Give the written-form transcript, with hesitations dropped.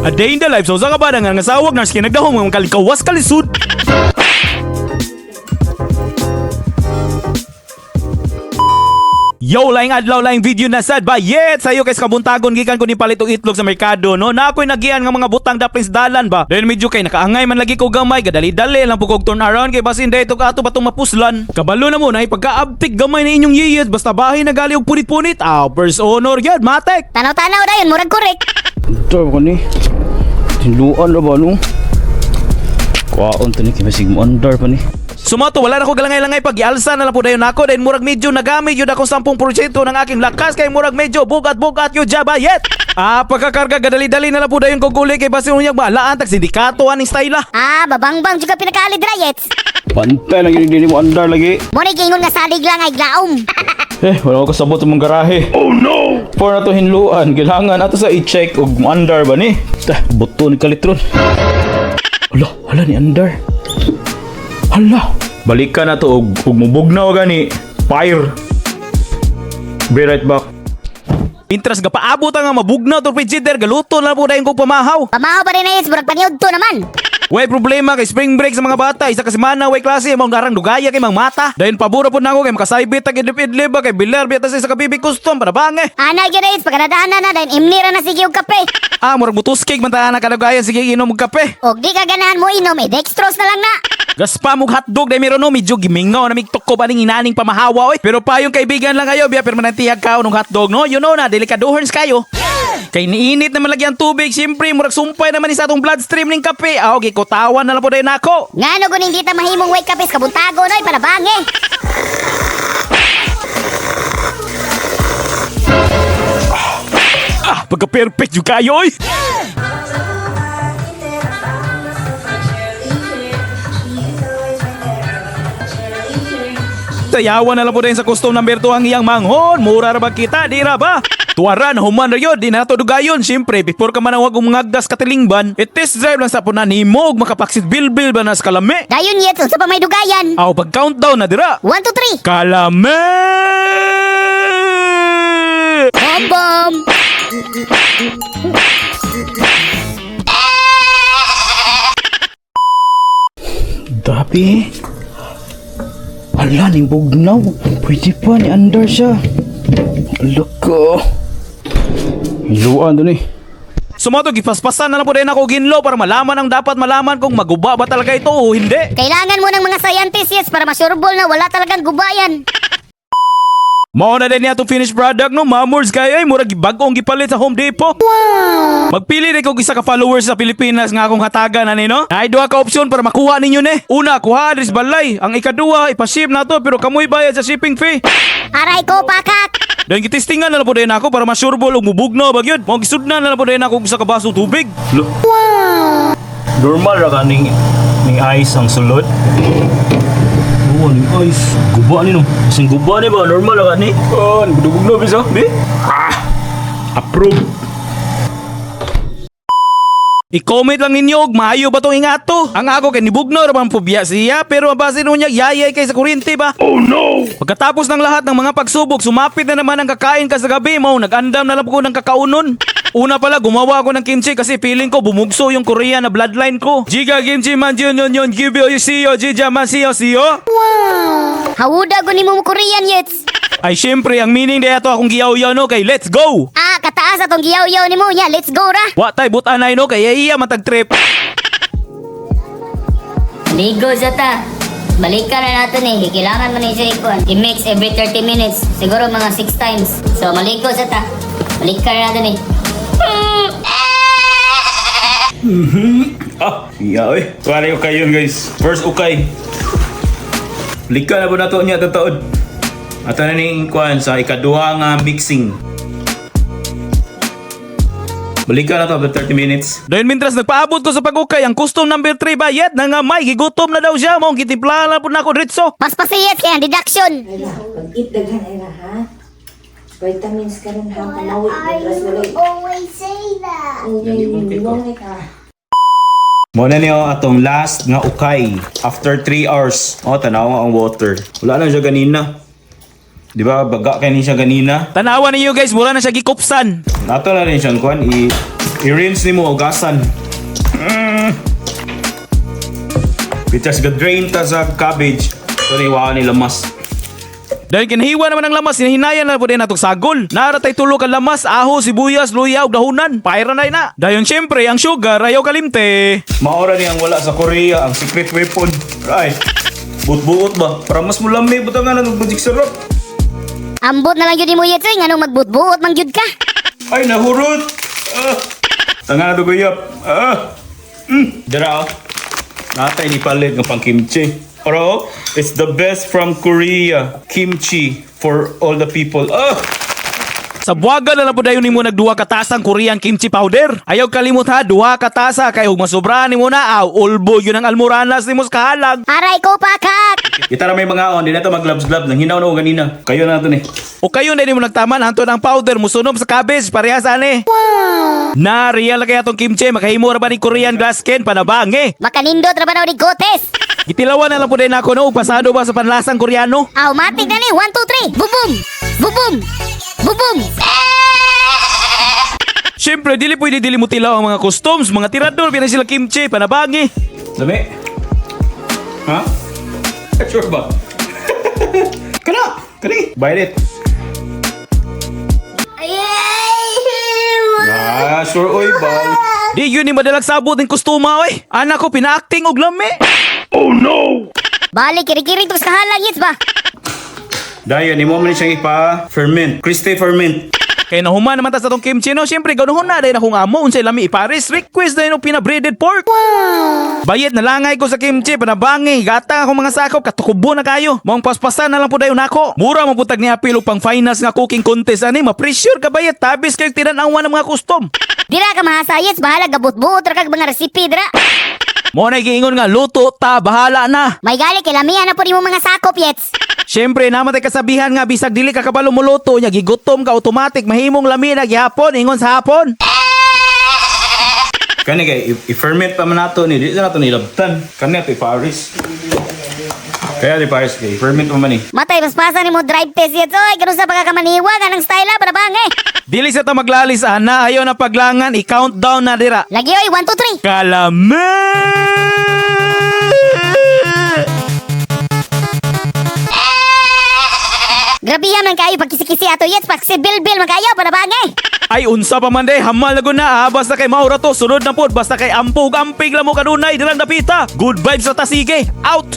A day in the life sa usa ka bana nga ngasawag nurse kay nagdahom nga kalikawas kalisod. Yo, laing adlaw, laing video na sad ba? Yet, sayo kay sa kabuntagon gikan ko ni palit og itlog sa merkado, no? Na ako'y nagian nga mga butang dapin sa dalan ba. Then medyo kay nakaangay man lagi ko gamay, gadali-dali lang pud kog turn around kay basin dayto ato pa tong mapuslan. Kabalo na mo na pagkaabtik gamay na inyong yiyet basta bahin na gali og punit-punit. Ah, first honor gyud, matek. Tanaw-tanaw dayon, murag korek. Andar ko ni. Tinluan ra ba no? Kuwaon to ni kay basig mo andar pa ni. Sumato, wala na ko galangay-langay pag gialsa na lang po dayon ako dahil murag medyo nagamit yun akong 10% ng aking lakas kay murag medyo bugat-bugat yun jaba yet. Ah, pagkakarga gadali-dali na lang po dayon ko guli kay basin unyag maalaan tag sindikato aning style ah. Ah, babangbang juga pinakaalid ra yets. Pantay lang yun dili mo andar lagi. Mo ni giingon nga salig lang ay glaom. Eh, wala ko kasabot sa mong garahe. Oh no! For na to hinluan, kailangan ato sa i-check og andar ba ni. Ta, buto ni kalitron. Hala, hala ni andar. Hala. Balikan na to og mubugnaw gani. Fire. Be right back. Interest ga paabot ang nga mabugnaw to frigidaire galuto na lang po dayon kog pamahaw. Pamahaw pa rin na yets, murag paniud to naman. Way problema kay spring break sa mga bata, isa ka semana way klase mao garang dugaya kay mang mata. Dayon pabura po nako kay makasaybit tag idlib-idlib ba kay bilar biya ta sa isa ka bibi custom para bange. Ana gyud yets, pagkadadaanan na dayon imni ra na sige og kape. Ah, murag butuskig man ta na kadugaya sige inom og kape. Og di ka ganahan mo inom, eh, dextrose na lang na. Gaspa mong hotdog dahil meron no, medyo gimingaw na migtukob aning inaning pamahawa oy. Pero payong kaibigan lang kayo, biya permanentihag ka ng hotdog no. You know na, delikadohorns kayo. Kay niinit naman lagi ang tubig, siyempre murag sumpay naman ni sa atong bloodstream ning kape. Ah, okay, kutawan na lang po dayon nako. Ngano guning di ta mahimong way kape sa kabuntago noy para bange. Ah, pagka perfect yung kayo oy. Sayawan na lang po din sa custom number 2 ang iyang manghon. Mura ra ba kita? Di ra ba? Tuwaran, human ra yun. Di na to dugayon. Siyempre, before ka manawag umangagdas katilingban, i-test drive lang sa punan ni mo ug makapaksit bilbil ba na sa kalame. Dayon yets, unsa pa may dugayan? Aw, pag countdown na dira. 1 2 3. Kalame! Bom bom. Dapi. Hala, ning bugnaw. Pwede pa ni andar siya. Hala ko. Hinluan doon eh. Sumoto, gipaspasan na lang po din ako ginlo para malaman ang dapat malaman kung maguba ba talaga ito o hindi. Kailangan mo ng mga scientists yets para masurebol na wala talagang gubayan. Mao na din niya itong finished product no, mamors kayo ay murag bagong gipalit sa Home Depot. Magpili rin kog isa ka followers sa Pilipinas nga akong hatagan ani no. Ay duha ka opsyon para makuha ninyo ni. Una, kuha address balay. Ang ikaduha, ipa-ship na to pero kamoy bayad sa shipping fee. Aray ko pakak. Then gitistingan na lang po din ako para masurebol og mubugnaw ba gyud. Mao gisudnan na lang po din ako og isa ka baso tubig. Normal ra ka ning ice ang sulod. Oo, ning ice. Guba ni no. Kasing guba ni ba? Normal ra ka ni. Oh, nagdugog na bisa. Bi? Ah! Approve. I-comment lang ninyo og maayo ba tong ingato. Ang ako kay nibugnaw ra man po biya siya pero ang base nun niya yayay kay sa kuryente ba. Oh no! Pagkatapos ng lahat ng mga pagsubok, sumapit na naman ang kakain ka sa gabi mo. Nag-andam na lang po ng kakaunon. Una pala, gumawa ako ng kimchi kasi feeling ko bumugso yung Korean na bloodline ko. Jiga kimchi man yun yun yun give you see you jija man see you see you. Hawuda guni mo mo Korean yets. Ay syempre, ang meaning di ato akong giyaw-yaw no kay let's go! Ah, kataas atong giyaw-yaw nimo nya. Let's go ra. Wa tay butanay no kay iya matag trip. Ligo sa ta. Balikan na natin eh. Kailangan mo na siya ikuan. I-mix every 30 minutes. Siguro mga 6 times. So, maligo sa ta. Balikan na natin eh. Ah, iya oy. Tuwari ukay yun guys. First ukay. Lika na po na to niya tataod. Ato na ning kuan sa ikaduha nga mixing. Balikan na to after 30 minutes. Dahil mintras nagpaabot ko sa pag-ukay, ang custom number 3 ba yet na nga may gigutom na daw siya mong gitimpla na po na ako dritso. Paspasi yets kaya ang deduction. Ay, pag-eat daghan ay ra ha. Vitamins karon ha, pamawi mientras walay. Always say that. Uy, ka. Mo na niyo atong last nga ukay after 3 hours. Oh, tanaw ang water. Wala na siya ganina. Di ba baga kay ni siya ganina? Tanawa ninyo guys, mura na siya gikupsan. Nato na rin siyang kuan i I-rinse nimo ugasan. Bitas ga-drain ta sa cabbage. So ni ni lamas. Dahil kinahiwa naman ang lamas, hinahinayan na po din natong sagol. Naratay tulo ka lamas, aho, sibuyas, luya, ug dahunan. Paira na na. Dayon syempre, ang sugar ayaw kalimte. Maora ni ang wala sa Korea, ang secret weapon. Right. Buot-buot ba? Para mas mulami, butang nga ng magic sarap. Ambot na lang yun mo, Yetsoy. Nganong magbutbuot mang yun ka. Ay, nahurot! Ah! Tanga na duguyap. Ah! Dara oh. Natay ni palit ng pang kimchi. Pero oh, it's the best from Korea. Kimchi for all the people. Ah! Sa buwaga na lang po dayon nimo nagduha ka tasang Korean kimchi powder. Ayaw kalimot ha, duha ka tasa kay ug masobrahan nimo na aw ulbo yun ang almoranas nimo sa kahalag. Aray ko pa, kak! Kita ra may mga on, di na to mag-gloves-gloves. Nang hinaw na ko ganina. Kayo na to ni. O kayo na nimo nagtaman hantod ang powder musunom sa cabbage parehas ani. Na real na kaya tong kimchi makahimo ra ba ni Korean glass can panabangi. Makanindot ra ba na ni Gotes? Gitilawan na lang po din ako no ug pasado ba sa panlasang Koreano. Automatic na ni. 1, 2, 3. Bubum! Bubum! Bubum! Siyempre, dili pwede dili mo tilaw ang mga customs, mga tirador, pinay sila kimchi, panabangi. Lami. Ha? Sure ba? Kana! Kani! Bite it. Ah, sure oy, bal. Di yun ni madalag sabot ng kustuma, oy. Anak ko, pina-acting og lami. Balik, kiri-kiri ito sa kahalang, Yets ba? Dayon, imo man ni siyang ipa-ferment. Crispy ferment. Kaya nahuman naman ta sa tong kimchi, no? Siyempre, ganuhon na dahil akong amo, unsay lami ipares. Request dahil og pina-breaded pork. Bayet na langay ko sa kimchi, panabangi, gatang akong mga sakop, katukubo na kayo. Maong paspasan na lang po dayon nako. Mura man putag ni apil og pang finals nga cooking contest ani, ma-pressure ka bayet, tabis kayo tinan-awan ng mga custom. Dira ka mahasa, Yets. Bahala, gabot-buot ra kag mga resipe, dira. Mo na giingon nga luto ta bahala na. May gali, kilamihan na po nimo mga sakop, Yets. Siyempre, naman tay kasabihan nga bisag dili ka kabalo moluto nya gigutom ka automatic mahimong lami na gihapon ingon sa hapon. Kani kay i-ferment pa man nato ni, di na nato nilabtan. Kani ato i-Paris. Kaya di Paris kay i-ferment pa man ni. Matay, paspasa nimo drive test, Yets. Oy, ganun sa pagkakamaniwag, anang style, ah, panabangi. Dili sa ta maglalis ana ayaw na paglangan i-countdown na dira. Lagi, oy, 1, 2, 3. Kalame! Grabe yan man kayo, pagkisi-kisi ato, Yets. Pagsibilbil man kayo, panabangi. Ay unsa pa man day hamal na gud na ah, basta kay maura to sunod na pod basta kay ampog ampig lang mo kanunay dirang dapita. Good vibes sa ta sige. Out.